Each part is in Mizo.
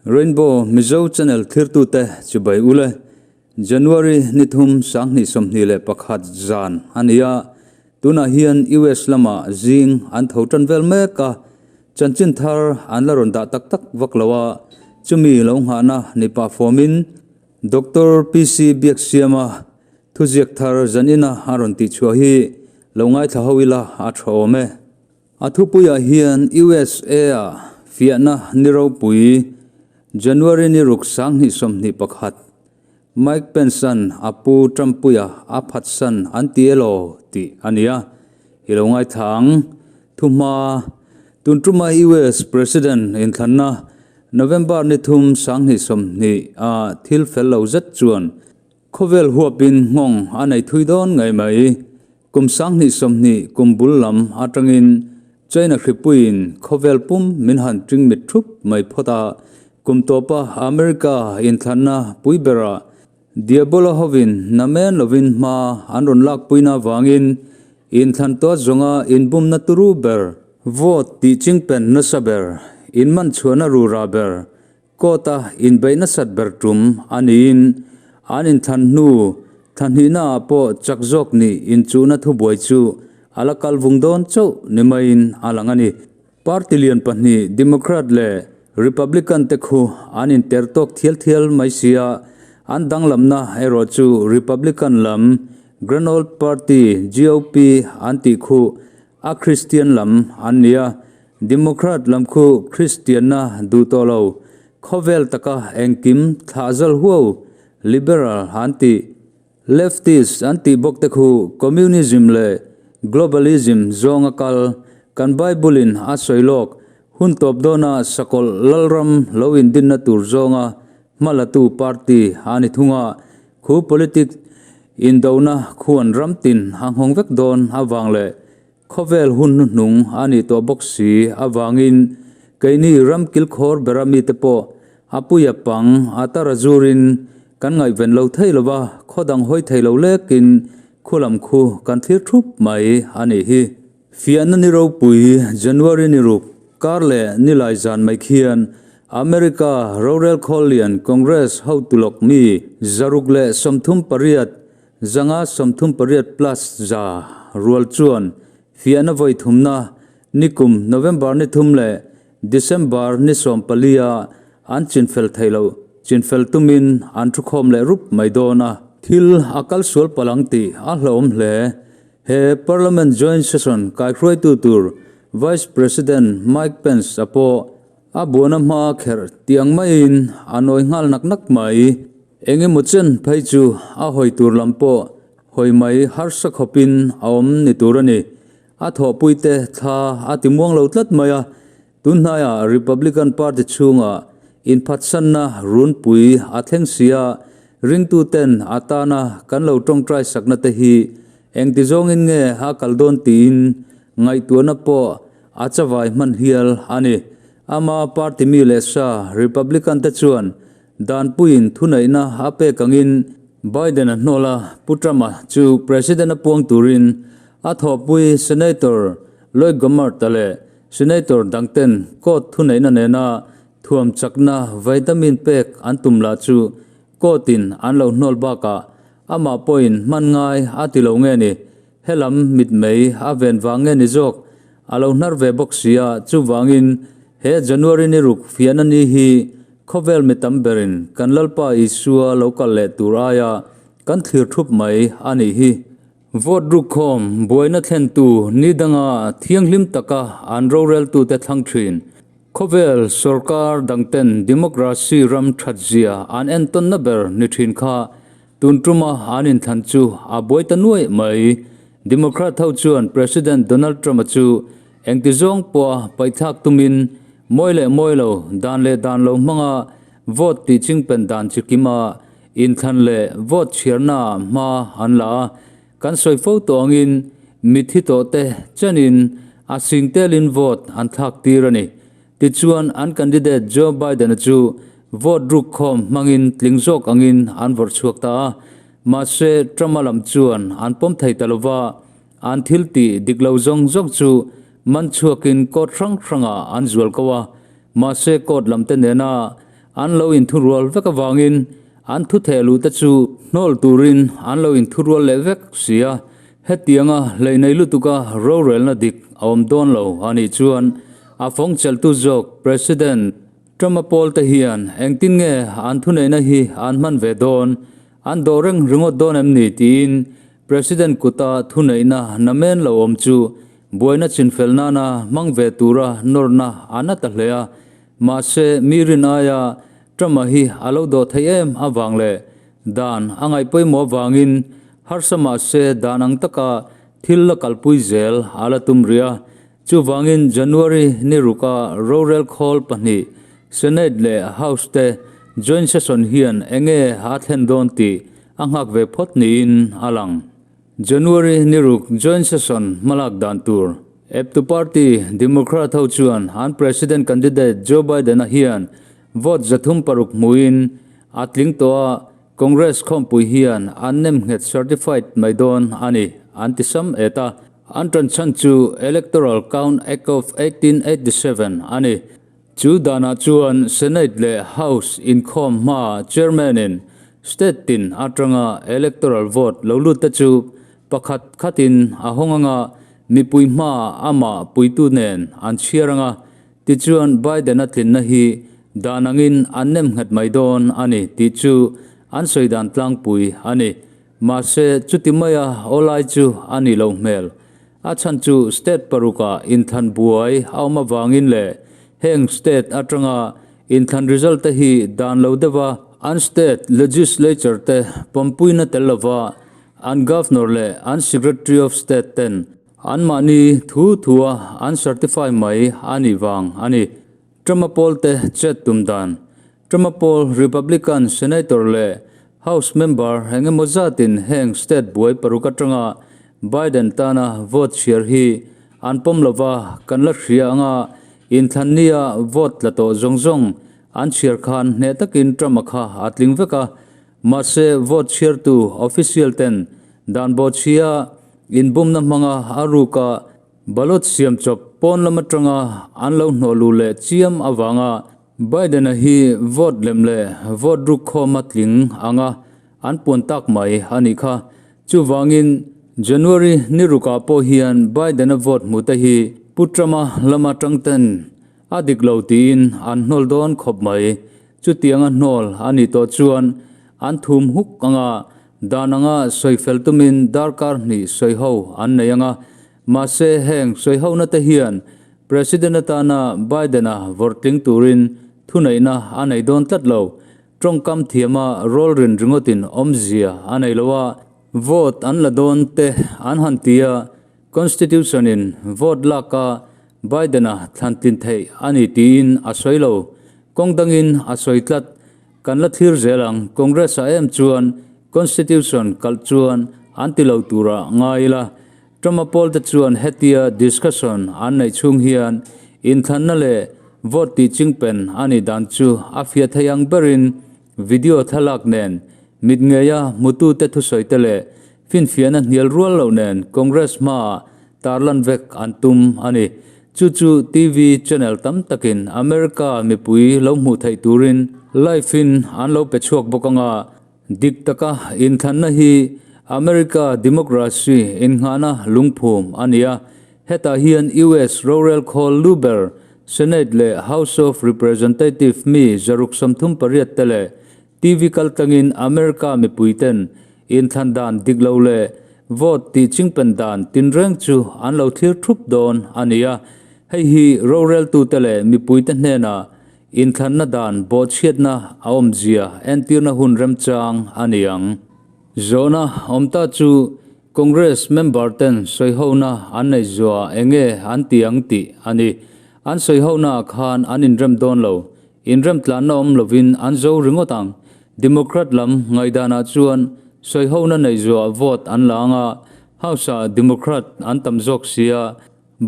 Rainbow Mizo Channel thirtute chibai ule. January ni thum 2021 zan a ni a, tunah hian US lamah zing an tho tan vel mek a, chanchin thar an la rawn dah tak tak vak lo a, chumi lo nghahna ni pah fawmin Doctor PC Biaksiama thuziak thar zanina a rawn tihchhuah hi lo ngaithla ho ila a tha awm e. A thupuiah hian USA-a fiahna ni ropui January ni ruk 2021 Mike Pence-a'n a pu Trump-puia a phatsan an ti elaw tih a ni a, i lo ngaithla ang. Thuhma, tun tuma US President inthlanna November ni thum 2020 a thil fel lo zet chuan khawvel huapin nghawng a nei thui dawn ngei mai. Kum 2020 kum bul lam atangin China hripuiin khawvel pum min han ṭing mit ṭhup mai phawt a, kum tawpa America inthlanna pui berah Diabolo hovin namen lovin hma an rawn lakpuina avangin inthlan tawt zawnga inbumna turu ber, vote tih chingpen nasa ber, inmanchhuahna rura ber, Court-a inbeih nasat ber tum a niin an inthlan hnu thla hnihnaah pawh chak zawk nih inchuhna thubuai chu a la kal vung dawn chauh ni maiin a lang a ni. Party lian pahnih Democrat leh Republican te khu an inter tawk thial thial mai si a, an danglamna erawh chu Republican lam Grand Old Party, GOP, an tih khu a Christian lam an ni a, Democrat lam khu Kristianna duh tawh lo, khawvel taka engkim thlah zal huau, liberal an tih, leftist an tih bawk te khu communism leh globalism zawnga kal, kan Bible-in a sawi lawk, hun tawp dawna sakawlh lalram lo indinna tur zawnga hmalatu party a ni thung a, khu politics indona khuan ram tin a nghawng vek dawn avang leh Khawvel hun hnuhnung a nih tawh bawk si avangin keini ram kilkhawr bera mite pawh a puia pang a tara zurin kan ngaihven lo thei lo va, khaw dang hawi thei lo lekin khu lam khu kan thlir thup mai a nih hi. Fiahna ni ropui January ni ruk kar leh nilai zan mai khian America rorel khawl lian Congress hotu lawk mi 638 538 plus za rual chuan fiahna vawi thumna nikum November ni thum leh December ni 14 a an chinfel theih loh chinfel tumin an thukhawm leh rup mai dawn a. Thil a kal sual palh ang tih a hlauhawm hle. He Parliament Joint Session kaihruaitu tur Vice President Mike Pence a pawh a buana hma kherh tiang maiin a nawi nghal nak nak mai. Eng emaw chen phei chu a hawi tur lam pawh hawi mai harsa khawpin a awm ni tur a ni. A thawhpuite thla a ti muang lo tlat mai a, tunhnaiah Republican Party chhungah inphatsanna runpui a thleng si a, ringtuten a tana kan lo tawngtai sakna te hi engti zawngin nge a kal dawn tiin ngaihtuahna pawh a chavai hman hial a ni. Ama party mi leh sa Republican te chuan Danpuiin thuneihna a pek angin Biden-a hnawl a, Pu Trump-a chu President a puang turin a thawhpui Senator Lloyd Gohmert-a leh Senator dangten court thuneihna nena thuam chakna vitamin pek an tum lah chu court-in an lo hnawl bakah amah pawhin hman ngai a ti lo nge ni, helam mitmei a ven vang nge ni zawk a lo hnar ve bawk si a, chuvangin he January ni ruk fiahna ni hi Khawvel mi tam berin kan Lalpa Isua lo kal leh tur aia kan thlir thup mai a nih hi. Vote rukkhawm buaina thlentu ni danga thianghlim taka an roreltute thlang thin. Khawvel sorkar dangten democracy ram thatzia an entawnna ber ni thin kha tun tuma an inthlan chu a buai ta nuai mai. Democrat ho chuan President Donald Trump-a chu Engti zawng pawha paihthlak tumin mawi leh mawi lo, dan leh dan lo hmanga vote tih chingpen dan chi kima inthlan leh vote chhiarnaah hma an la a. Kan sawi fo tawh angin mithi tawhte chenin a sing telin vote an thlak tir a ni. Tichuan an candidate Joe Biden-a chu vote ruk khawm hmangin tling zawk angin an vawrh chhuak ta a. Mahse Trump-a lam chuan an pawm thei ta lova. An thil tih dik lo zawng zawng chu man chhuakin court hrang hrangah an zual ko a, mahse court lamte nena an lo inthurual vek avangin an thu theh luh te chu hnawl turin an lo inthurual leh vek si a. Hetianga hleih nei lutuka rorelna dik a awm dawn lo a nih chuan a fawng chelhtu zawk President Trump-a pawl te hian engtin nge an thuneihna hi an hman ve dawn, an dawh reng ringawt dawn em ni tiin President kuta thuneihna namen lo awm chu buaina chinfel nana hmang ve tura nawrna a na ta hle a. Mahse mi rin aia Trump-a hi a lo dawh theih em avang leh dan a ngaih pawimawh avangin harsa mahse dan ang taka thil la kalpui zel a la tum rih a. Chuvangin January ni ruka rorel khawl pahnih, Senate leh House te joint session hian enge a thlen dawn tih a nghak ve phawt niin a lang. January ni ruk joint session hmalak dan tur eptu party Democrat ho chuan an president candidate Joe Biden-a hian vote 306 hmuin a tling tawh a, Congress khawmpui hian an nemnghet certified mai dawn a ni an ti sam et a. An ṭan chhan chu Electoral Count Act of 1887 a ni. Chu danah chuan Senate leh House inkhawm hmaa Chairman-in state tin aṭanga electoral vote lo lut te chu pakhat khatin a hawng anga mipui hmaa amah puitu nen an chhiar anga, tichuan Biden-a tlinna hi dan angin an nemnghet mai dawn a ni tih chu an sawi dan tlangpui a ni. Mahse, chuti maia awlai chu a nih loh hmel. A chhan chu state parukah inthlan buai a awm avangin leh heng state atanga inthlan result te hi dan lo deuha an state legislature te pawmpuina tel lova an governor leh an secretary of state ten anmahni thu thua an certify mai a nih vang a ni. Trump-a pawlte chet tum dan Trump-a pawl Republican Senator leh House member eng emaw zatin heng state buai paruk atanga Biden tana vote chhiar hi an pawm lova kan la hria anga inthlan nia vote tla tawh zawng zawng an chhiar khan hneh takin Trump-a kha a tling vek a. Mahse vote chhiartu official ten dan bawhchhia inbumna hmanga a ruka ballot siam chawp pawn lam atanga an lo hnawh luh leh chiam avanga Biden-a hi vote lem leh vote ruk khawm a tling ang a, an puan tak mai a nih kha. Chuvangin, January ni rukah pawh hian Biden-a vote hmu te hi Pu Trump-a lama tangten a dik lo tiin an hnawl dawn khawp mai. Chutianga hnawl a nih tawh chuan an thum huk ang a, dan anga sawi fel tumin darkar hnih sawi ho an nei ang a. Mahse, heng sawi hona te hian President atana Biden-a vawrh tling turin thuneihna a nei dawn tlat lo. Tawngkam thiama rawl rin ringawtin awmzia a nei lo a, vote an la dawn te an han ti a, Constitution-in vote laka Biden-a thlan tlin theih a ni tiin a sawi lo. Kawng dangin a sawi tlat. Kan la thlir zel ang, Congress-ah em chuan Constitution kalh chuan an ti lo turah ngai ila. Trump-a pawlte chuan hetia discussion an neih chhung hian inthlanna leh vote tih chingpen a nih dan chu a fiah thei ang berin video thlalak nen mit ngeia hmutute thusawite leh finfiahna hnial rual loh nen Congress hmaah tarlan vek an tum a ni. Chu chu TV channel tam takin America mipui lo hmuh theih turin live-in an lo pe chhuak bawk anga Dik taka inthlanna hi America democracy innghahna lungphum a ni a, hetah hian US rorel khawl lu ber Senate leh House of Representative mi 138 te leh TV kaltlangin America mipuiten inthlan dan dik lo leh vote tih chingpen dan tinreng chu an lo thlir thup dawn a ni a, hei hi roreltute leh mipuite hnenah Inthlanna dan bawhchhiatna a awmzia entirna hun remchang a ni ang. Zawhna awm ta chu Congress member ten sawihona an neih zuah enge an ti ang tih a ni. An sawihona ah khan an inrem dawn lo. Inremtlanna awm lovin an zo ringawt ang. Democrat lam ngaihdanah chuan sawihona neih zuah vote an la ang a, House ah Democrat an tam zawk sia.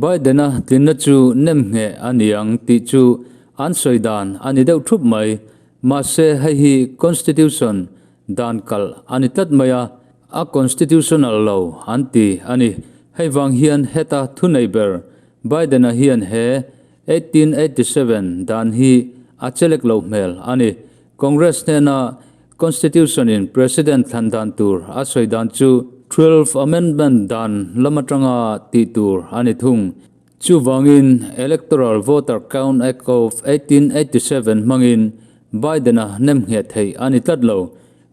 Biden-a tlinna chu nemngheh a ni ang tih chu an sawi dan a ni deuh thup mai. Mahse, hei hi Constitution dan kalh a ni tlat mai a, a constitutional lo an ti a ni. Hei vang hian heta thunei ber Biden-a hian he 1887 dan hi a chelek loh hmel a ni. Congress hnena Constitution-in President thlan dan tur a sawi dan chu Twelfth Amendment dan lam atanga tih tur a ni thung. Chuvangin Electoral Voter Count Act of 1887 hmangin Biden-a nemngheh theih a ni tlat lo.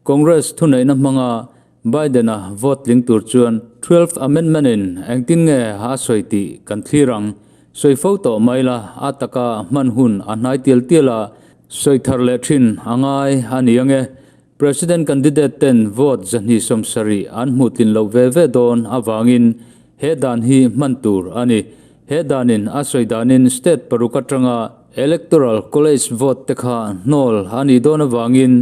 Congress thuneihna hmanga Biden-a vote tling tur chuan Twelfth Amendment-in engtin nge a sawi tih kan thlir ang. Sawi fo tawh mai la, a taka hman hun a hnai tial tial a, sawi thar leh thin a ngai a ni ang e. President candidate ten vote 270 an hmuh tlin loh ve ve dawn avangin he dan hi hman tur a ni. He danin a sawi danin state paruk atanga Electoral College vote te kha hnawl a nih dawn avangin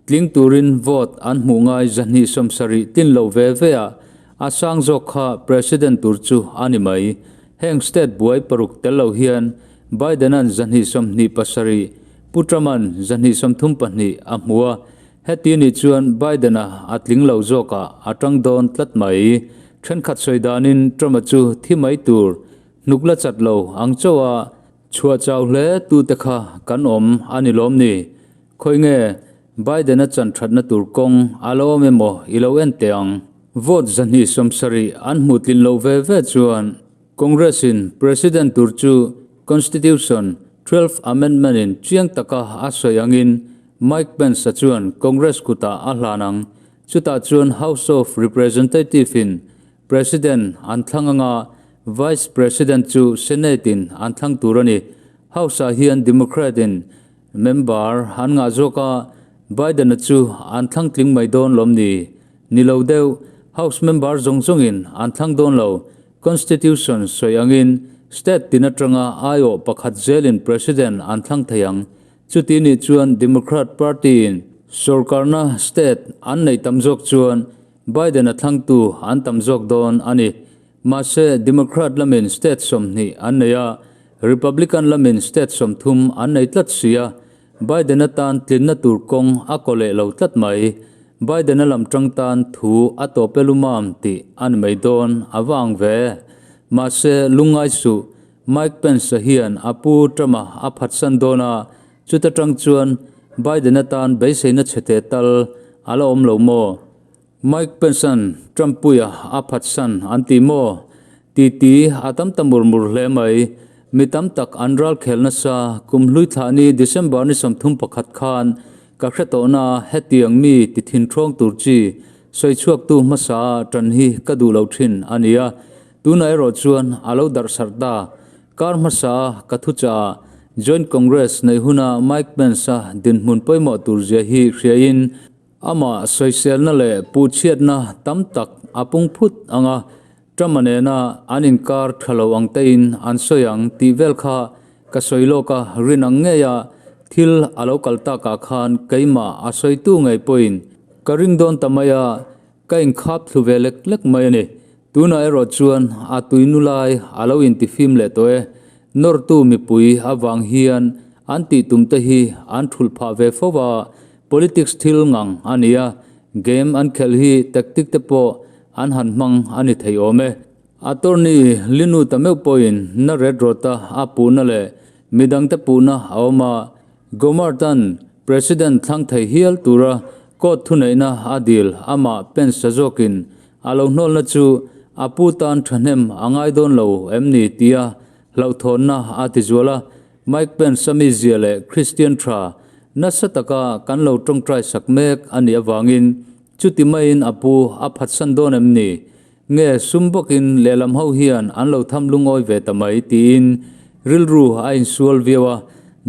Tling turin vote an hmuh ngai 270 tlin lo ve ve a, a sang zawk kha President tur chu a ni mai. Heng state buai paruk tel lo hian Biden-a'n 227, Pu Trump-a'n 232 a hmu a, heti nih chuan Biden-a a tling lo zawkah a tang dawn tlat mai. Thenkhat sawi danin Trump-a chu thi mai tur hnuk la chat lo ang chauh a, chhuah chau hle tute kha kan awm a ni lawm ni? Khawi nge Biden-a chan thatna tur kawng a lo awm emaw i lo en teh ang. Vote 270 an hmuh tlin loh ve ve chuan Congress-in President tur chu Constitution Twelfth Amendment-in chiang taka a sawi angin Mike Pence-a chuan Congress kutah a hlan ang. Chutah chuan House of Representative-in President an thlang anga Vice President chu Senate-in an thlang tur a ni. House-ah hian Democrat-in member an ngah zawk a, Biden-a chu an thlang tling mai dawn lawm ni? Ni lo deuh, House member zawng zawngin an thlang dawn lo. Constitution sawi angin state tin atanga aiawh pakhat zelin President an thlang thei ang. Chuti nih chuan Democrat Party-in sorkarna state an neih tam zawk chuan Biden-a thlangtu an tam zawk dawn a ni. Mahse, Democrat lamin state 20 an nei a, Republican lamin state 30 an nei tlat si a, Biden-a tan tlinna tur kawng a kaw leh lo tlat mai. Biden-a lam tang tan thu a tawp e lumam tih a ni mai dawn a va ang ve. Mahse, lungngai suh, Mike Pence-a hian a pu Trump-a a phatsan dawn a, chuta tang chuan Biden-a tan beiseina chhe teh tal a la awm lo maw? Mike Pence-a'n Trump-puia a phatsan an ti maw? Titi a tam ta mur mur hle mai. Mi tam tak an ral khel nasa, kum hlui thlah ni December ni 31 khan ka hre tawhna hetiang mi ti thin ṭhawng tur chi sawi chhuaktu hmasa ṭan hi ka duh lo ṭhin a ni a. Tunah erawh chuan a lo darh sarh ta. Kar hmasa ka thuchah Joint Congress neih huna Mike Pence-a dinhmun pawimawh tur zia hi hriain amah sawiselna leh puhchhiatna tam tak a pung phut ang a, Trump-a nena an inkar tha lo ang tein an sawi ang tih vel kha ka sawi lawk a, rin ang ngei a thil a lo kal takah khan keimah a sawitu ngei pawhin ka ring dawn ta mai a, Ka inkhap thlu ve lek lek mai a ni. Tunah erawh chuan a tui nu lai a lo intifim leh tawh e. Nawrtu mipui avang hian an tih tum te hi an thulh phah ve fo a, politics thil ngang a ni a, game an khelh hi tactic te pawh an han hmang a ni thei awm e. Attorney Linu ta meuh pawhin na ret rawta a puhna leh midangte puhna a awm a, Gohmert-a'n President thlang thei hial tura court thuneihna a dil amah Pence ta zawkin a lo hnawlna chu a pu tan thahnem a ngai dawn lo em ni tia hlauhthawnna a ti zual a. Mike Pence-a mizia leh Christian tha nasa taka kan lo tawngtai sak mek a nih avangin chuti maiin a pu a phatsan dawn em ni? Nge sum bawkin lehlam ho hian an lo tham lungawi ve ta mai tiin rilru a insual viau a,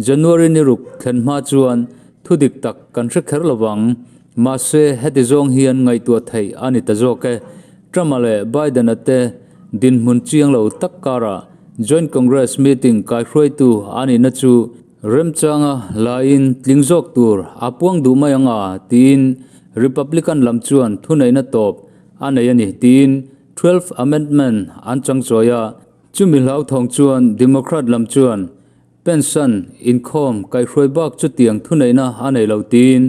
January ni ruk thlen hma chuan thu dik tak kan hre kher lo vang. Mahse heti zawng hian ngaihtuah theih a ni ta zawk e. Trump-a leh Biden-a te dinhmun chiang lo tak karah Joint Congress meeting kaihruaitu a nihna chu remchanga laiin tling zawk tur a puang duh mai ang a tiin Republican lam chuan thuneihna tawp a nei a ni tiin Twelfth Amendment an changchawi a, chumi hlauthawng chuan Democrat lam chuan Pence-a'n inkhawm kaihhruai bak chutiang thuneihna a nei lo tiin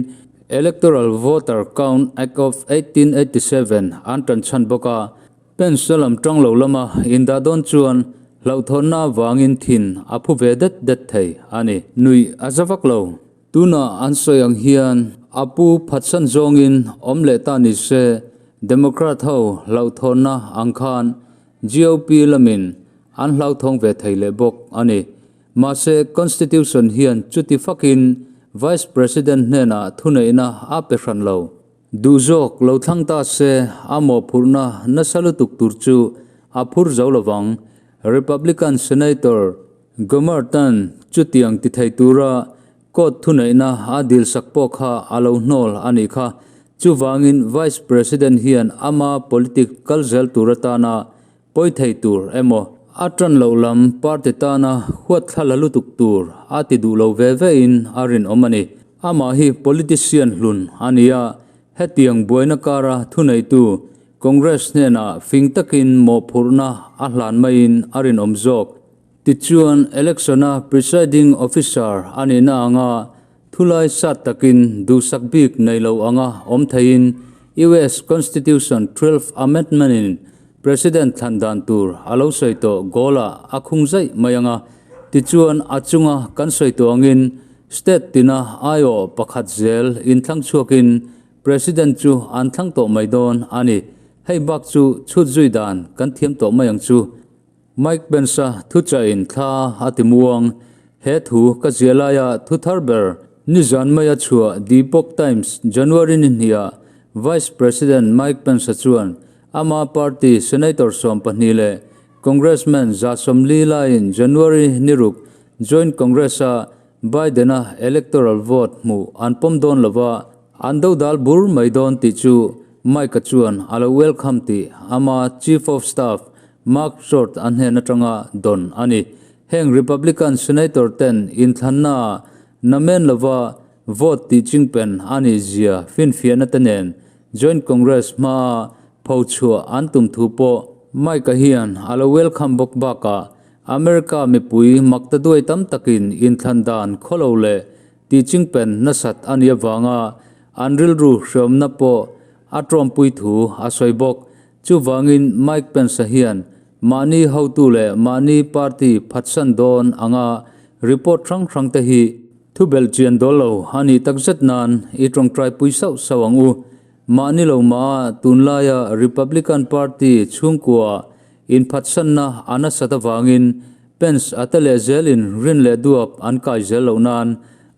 Electoral Voter Count Act of 1887 an tanchhan bawk a, Pence-a lam tang lo lama indah dawn chuan Hlauhthawnna avangin thin a phu ve det det thei a ni. Nuih a za vak lo. Tuna an sawi ang hian a pu phatsan zawngin awm leh ta ni se, Democrat ho hlauhthawnna ang khan GOP lamin an hlauthawng ve thei leh bawk a ni. Mahse, Constitution hian chuti fakin Vice President hnenah thuneihna a pe hran lo. Duh zawk lo thlang ta se a mawhphurhna nasa lutuk tur chu a phur zo lovang. Republican Senator Gohmert-a'n chutiang ti thei tura court thuneihna a dilsak pawh kha a lo hnawl a nih kha. Chuvangin Vice President hian ama politic kal zel tur atana Pawi thei tur emaw a ṭan loh lam party tana huat thla la lutuk tur a ti duh lo ve ve in a rinawm a ni. Amah hi politician hlun a ni a, hetiang buaina kara thuneitu Congress hnenah fing takin mawhphurhna a hlan maiin a rinawm zawk. Tichuan election-a presiding officer a nihna anga Thulai sat takin duhsak bik nei lo anga awm theiin US Constitution 12th Amendment-in President thlan dan tur a lo sawi tawh goal-ah a khung zaih mai anga, tichuan a chunga kan sawi tawh angin state tina aiawh pakhat zel inthlang chhuakin President chu an thlang tawh mai dawn a ni. Hei bak chu chhut zui dan kan thiam tawh mai ang chu. Mike Pence-a thuchahin thla a ti muang. He thu ka ziah laia thu thar ber nizan maia chhuah The Epoch Times January ni hniah Vice President Mike Pence-a chuan ama party Senator 12 leh Congressman 140 laiin January ni ruk Joint Congress-a Biden-a electoral vote hmuh an pawm dawn lova an dodal bur mai dawn tih chu Mike-a chuan a lo welcome tih ama Chief of Staff Mark Short a hnen atanga dawn a ni. Heng Republican Senator ten inthlanna namen lova vote tih chingpen a nih zia finfiahna te nen Joint Congress hmaa phochhuah an tum thu pawh Mike-a hian a lo welcome bawk bakah America mipui makta duai tam takin inthlan dan khawlo leh tih chingpen nasat a nih avanga an rilru hreawmna pawh a tawmpui thu a sawi bawk. Chuvangin Mike Pence-a hian mahni hotu leh mahni party phatsan dawn anga report hrang hrang te hi thubelh chian dawl lo a nih takzet nan i tawngtai pui sauh sauh ang u. Mahni lo maha tunlaia Republican Party chhungkua inphatsanna a nasat avangin Pence a te leh zelin rin leh duap an kai zel loh nan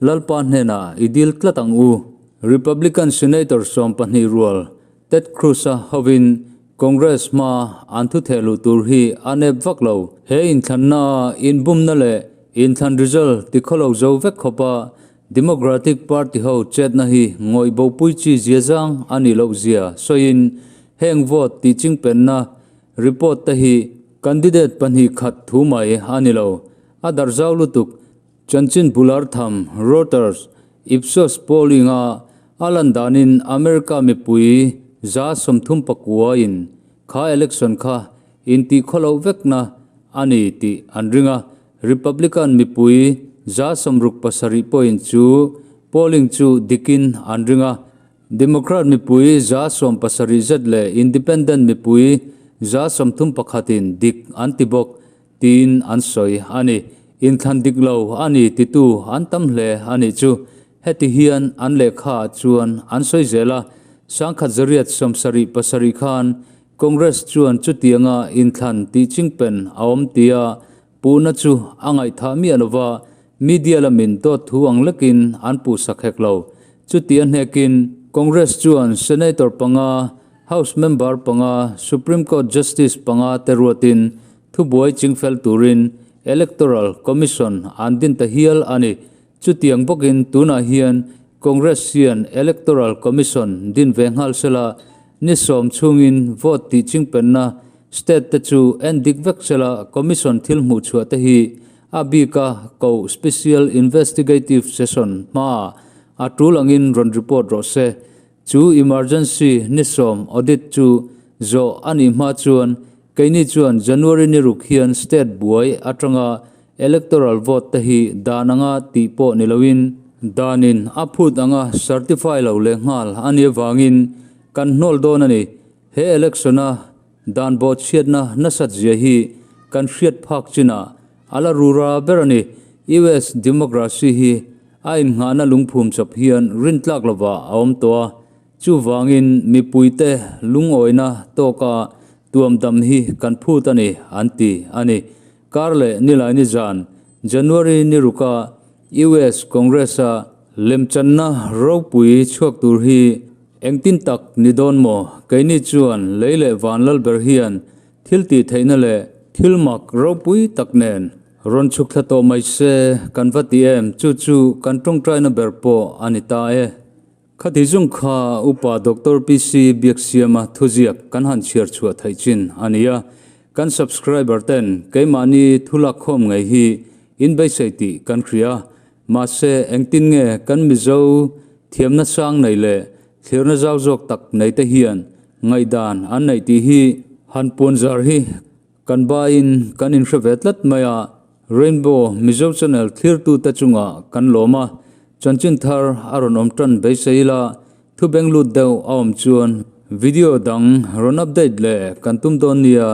Lalpa hnenah i dil tlat ang u. Republican Senator 12 rual Ted Cruz-a hovin Congress hma an thu theh luh tur hi a nep vak lo. He inthlanna inbumna leh inthlan result tikhawlo zo vek khawpa Democratic Party ho chetna hi ngawih bopui chi zia zang a nih loh zia sawiin heng vote tih chingpenna report te hi candidate pahnih khat thu mai a ni lo. A darh zau lutuk. Chanchin bular tham Reuters, Ipsos polling-a a lan danin America mipui 39 in kha election kha intih khawloh vekna a ni tih an ring a, Republican mipui 67 pawhin chu polling chu dikin an ring a. Democrat mipui 70 zet leh Independent mipui 31 in dik an ti bawk. Tiin an sawi a ni. Inthlan dik lo a ni titu an tam hle a nih chu. Heti hian an lehkha ah chuan an sawi zel a, 1977 khan Congress chuan chutianga inthlan tih chingpen a awm tia puhna chu a ngaihthah miah lova, media lamin dawt thu ang lekin an puhsak hek lo. Chuti a hnekin Congress chuan Senator panga, House member panga, Supreme Court Justice panga te ruatin Thubuai chingfel turin Electoral Commission an din ta hial a ni. Chutiang bawkin tunah hian Congress hian Electoral Commission din ve nghal sela, ni sawm chhungin vote tih chingpenna state te chu en dik vek sela Commission thil hmuh chhuah te hi a bika koh Special Investigative Session hmaah a tul angin rawn report rawh se. Chu emergency ni sawm audit chu zawh a nih hma chuan keini chuan January ni ruk hian state buai atanga electoral vote te hi dan anga tih pawh ni loin danin a phut anga certify lo leh nghal a nih avangin kan hnawl dawn a ni. He election a dan bawhchhiatna nasat zia hi. kan hriat phak chinah a la rura ber a ni. US democracy hi a innghahna lungphum chawp hian rintlak lovah a awm tawh a, chuvangin mipuite lungawina tawka tuamdam hi kan phut a ni, an ti a ni. Kar leh Nilaini zan, January ni ruka US Congress-a lemchanna ropui chhuak tur hi engtin tak ni dawn maw? Keini chuan lei leh van lal ber hian thil tih theihna leh thil mak ropui tak nen rawn chhuk thla tawh mai se kan va ti em? Chu chu kan tawngtaina ber pawh a ni ta e. Khati zung kha Upa Doctor PC Biaksiama thuziak kan han chhiar chhuah theih chin a ni a, kan subscriber ten keimahni thu lakkhawm ngei hi in beisei tih kan hria. Mahse, engtin nge kan Mizo thiamna sang nei leh thlirna zau zawk tak nei te hian ngaihdan an neih tih hi han puanzar hi Kan baiin kan inhre ve tlat mai a, Rainbow Mizo Channel thlirtute chungah kan lawm a, chanchin thar a rawn awm tan beisei ila, thu beng lut deuh a awm chuan video dang rawn update leh kan tum dawn nia.